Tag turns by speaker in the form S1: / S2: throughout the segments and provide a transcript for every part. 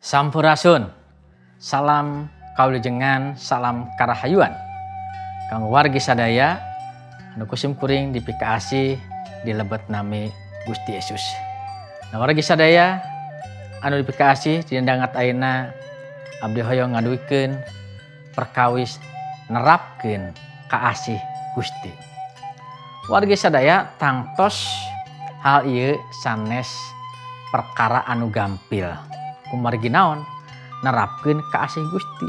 S1: Sampurasun. Salam kawilujengan, salam karahayuan. Kanggo wargi sadaya anu ku sim kuring dipikaasih di lebet nami Gusti Yesus. Nah, wargi sadaya anu dipikaasih, dina danget ayeuna abdi hoyong ngadugikeun perkawis nerapkeun kaasih Gusti. Wargi sadaya, tangtos hal ieu sanes perkara anu gampil. Kumargi naon? Nerapkeun kaasih Gusti.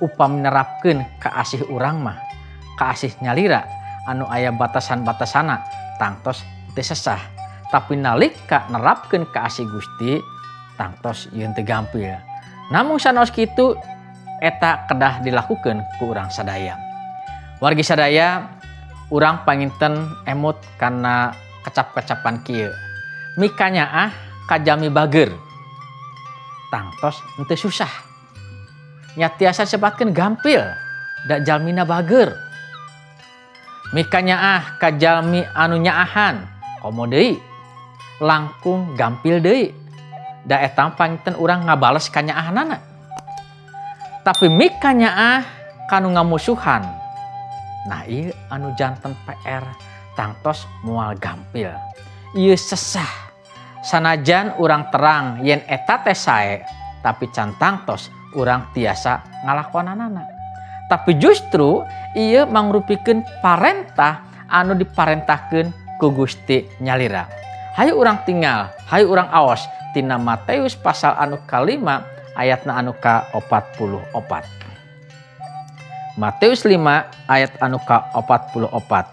S1: Upami nerapkeun kaasih urang mah, kaasih nyalira anu aya batasan-batasana, tangtos teu sesah. Tapi nalika nerapkeun kaasih Gusti, tangtos ieu teu gampil. Namun sanaos kitu, eta kedah dilakukeun ku urang sadaya. Wargi sadaya, urang panginten emut kana kecap-kecapan kieu. "Mikanyaah ka jalmi bager tangtos henteu susah." Nya tiasa disebatkeun gampil da jalmina bager. Mikanyaah ka jalmi anu nyaahan, komo deui, langkung gampil deui. Da eta panginten urang ngabales kanyaahanana. Tapi mikanyaah kanu ngamusuhan. Nah, ieu anu janten PR, tangtos moal gampil. Ieu sesah. Sanajan urang terang yen eta teh sae, tapi can tangtos urang tiasa ngalakonanana. Tapi justru ieu mangrupikeun parentah anu diparentahkeun ku Gusti nyalira. Hayu urang tingal, hayu urang aos tina Matius pasal anu kalima ayatna anu ka-44. Matius 5 ayat anu ka-44.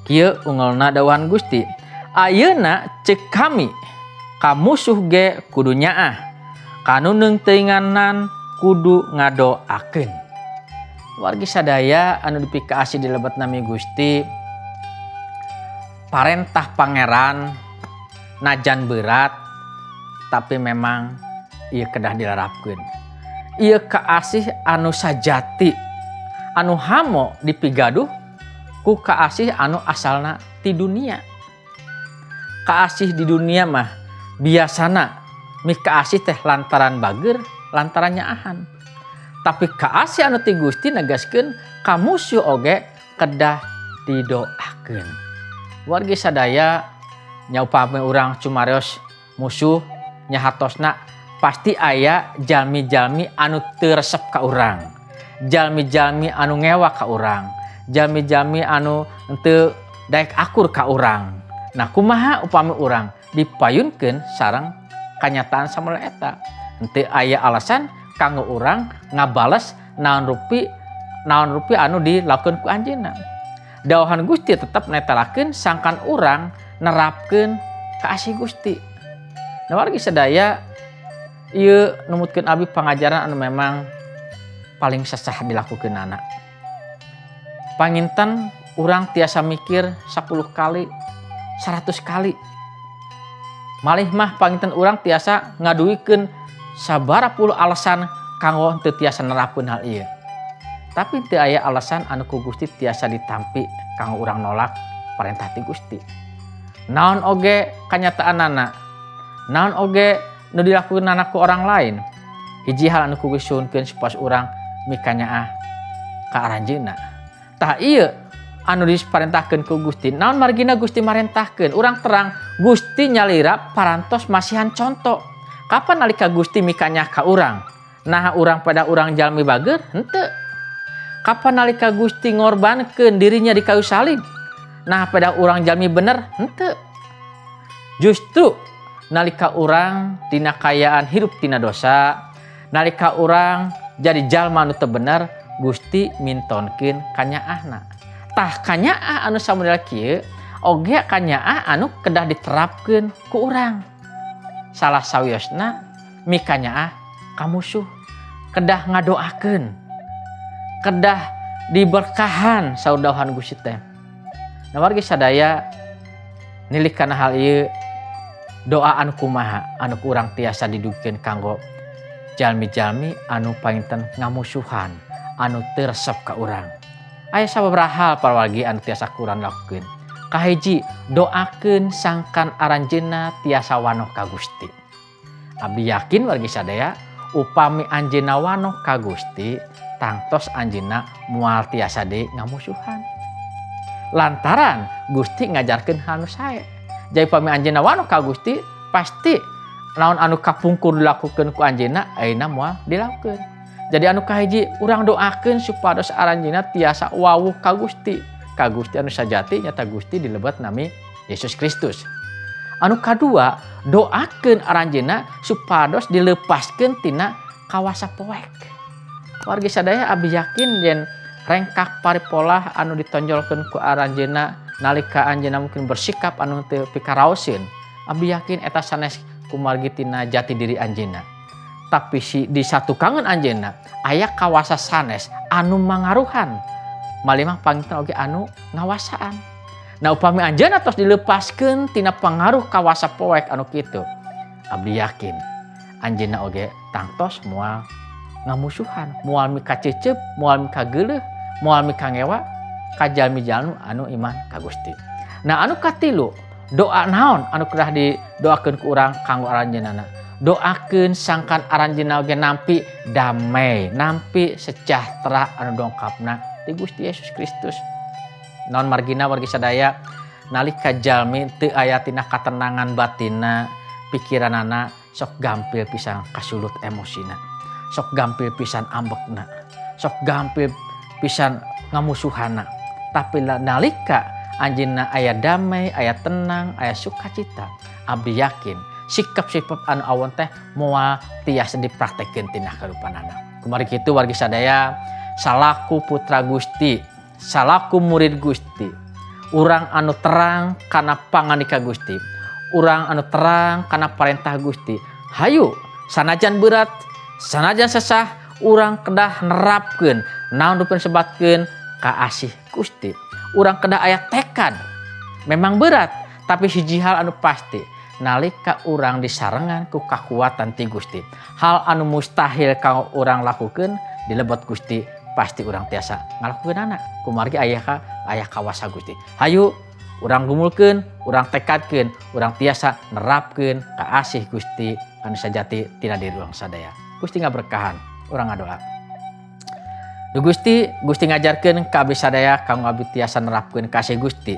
S1: Kieu ungelna dawuhan Gusti. "Ayeuna cek kami, ka musuh ge kudu nyaah, kanu neungteuinganan kudu ngadoakeun." Wargi sadaya anu dipikaasih di lebet nami Gusti, parentah Pangeran najan berat, tapi memang ieu kedah dilarapkeun. Ieu kaasih anu sajati anu hamo dipigaduh ku kaasih anu asalna ti dunia. Kaasih di dunia mah biasana mikaasih teh lantaran bager, lantaran nyaahan. Tapi kaasih anu ti Gusti negaskeun ka musuh oge kedah didoakeun. Wargi sadaya, nya upami urang cumareos musuh nya hartosna pasti aya jalmi-jalmi anu teu resep ka urang. Jalmi-jalmi anu ngewa ka urang. Jalmi-jalmi anu henteu daek akur ka urang. Nah, kumaha upami urang dipayunkeun sareng kanyataan samodel eta? Henteu aya alasan kanggo urang ngabales naon rupi anu dilakukeun ku anjeunna. Dawuhan Gusti tetep netelakeun sangkan urang nerapkeun kaasih Gusti. Nah, wargi sadaya, ieu numutkeun abdi pangajaran anu memang paling sesah dilakukeunana. Panginten urang tiasa mikir 10 kali, 100 kali. Malih mah panginten urang tiasa ngadugikeun sabaraha puluh alasan kanggo teu tiasa nerapkeun hal ieu. Tapi teu aya alasan anu ku Gusti tiasa ditampi kanggo urang nolak parentah ti Gusti. Naon oge kanyataanana, naon oge nu dilakukeunana ku orang lain. Hiji hal anu ku Gusti suhunkeun supados urang mikanyaah ka aranjeunna. Tah, ieu anu diparentahkeun ku Gusti. Naon margina Gusti marentahkeun? Urang terang Gusti nyalira parantos masihan contoh. Kapan nalika Gusti mikanyaah ka urang? Nah, urang pada urang jalmi bager? Henteu. Kapan nalika Gusti ngorbankeun dirinya di kayu salib? Nah, pada urang jalmi bener? Henteu. Justru nalika urang tina kayaan hirup tina dosa, nalika urang jadi jalma nu teu bener, Gusti mintonkeun kanyaahna. Tah, kanyaah anu samodel kieu oge kanyaah anu kedah diterapkeun ku urang. Salah sawiosna mikanyaah ka musuh, kedah ngadoakeun, kedah diberkahan saur dawuhan Gusti teh. Nah, wargi sadaya, nilik kana hal ieu, doa anu kumaha anu ku urang tiasa didugikeun kanggo jalmi-jalmi anu panginten ngamusuhan, anu teu resep ka urang? Aya sababaraha hal, para wargi, anu tiasa ku urang lakukeun. Kahiji, doakeun sangkan aranjeunna tiasa wanoh ka Gusti. Abdi yakin wargi sadaya, upami anjeunna wanoh ka Gusti, tangtos anjeunna moal tiasa deui ngamusuhan, lantaran Gusti ngajarkeun hal nu sae. Jadi upami anjeunna wanoh ka Gusti, pasti naon anu kapungkur dilakukeun ku anjeunna ayeuna moal dilakukeun. Jadi anu kahiji, urang doakeun supados aranjeunna tiasa wawuh ka Gusti, ka Gusti anu sajati, nyata Gusti dilebet nami Yesus Kristus. Anu kadua, doakeun aranjeunna supados dilepaskeun tina kawasa poek. Wargi sadaya, abdi yakin yen rengkak paripolah anu ditonjolkeun ku aranjeunna nalika anjeunna mungkin bersikap anu teu pikaraoseun, abdi yakin eta sanes kumargi tina jati diri anjeunna, tapi si di satukangan anjeunna aya kawasa sanes anu mangaruhan, malih mah panginten oge anu ngawasaan. Nah, upami anjeunna tos dilepaskeun tina pengaruh kawasa poek anu kitu, abdi yakin anjeunna oge tangtos moal ngamusuhan, moal mikacecep, moal mikageuleuh, moal mikangewa ka jalmi-jalmi anu iman ka Gusti. Nah, anu katilu, doa naon anu kedah didoakeun ku urang kanggo aranjeunna? Doakeun sangkan aranjeunna oge nampi damai, nampi sejahtera anu dongkapna ti Gusti Yesus Kristus. Naon margina, wargi sadaya, nalika jalmi teu aya tina katenangan batinna, pikiranana sok gampil pisan kasulut emosina, sok gampil pisan ambekna, sok gampil pisan ngamusuhana. Tapi nalika anjeunna aya damai, aya tenang, aya sukacita, abdi yakin sikap-sikap anu awon teh moal tiasa dipraktekkeun tina kahirupanana. Kumargi kitu, wargi sadaya, salaku putra Gusti, salaku murid Gusti, urang anu terang kana pangandika Gusti, urang anu terang kana parentah Gusti, hayu sanajan berat, sanajan sesah, urang kedah nerapkeun naon rupina sebatkeun kaasih Gusti. Urang kedah aya tekad. Memang berat, tapi hiji hal anu pasti, nalika urang disarengan ku kakuatan ti Gusti, hal anu mustahil kanggo urang lakukeun di lebet Gusti pasti urang tiasa ngalakukeunana, kumargi aya ka aya kawasa Gusti. Hayu urang gumulkeun, urang tekadkeun, urang tiasa nerapkeun kaasih Gusti anu sajati tina diri urang sadaya. Gusti ngaberkahan. Urang ngadoa. Duh Gusti, Gusti ngajarkeun ka abdi sadaya kanggo abdi tiasa nerapkeun kasih Gusti.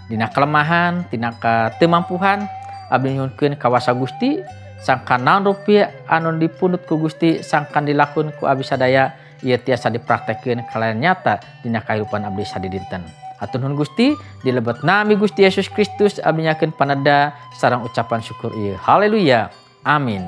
S1: Dina kelemahan, dina ketemampuhan, abdi nyuhunkeun kawasa Gusti, sangkan naon rupi anu dipundut ku Gusti sangkan dilakukeun ku abdi sadaya ieu tiasa dipraktekkeun kalayan nyata dina kahirupan abdi sadidinten. Hatur nuhun Gusti, dilebet nami Gusti Yesus Kristus abdi nyakeun paneda sareng ucapan syukur ieu. Haleluya. Amin.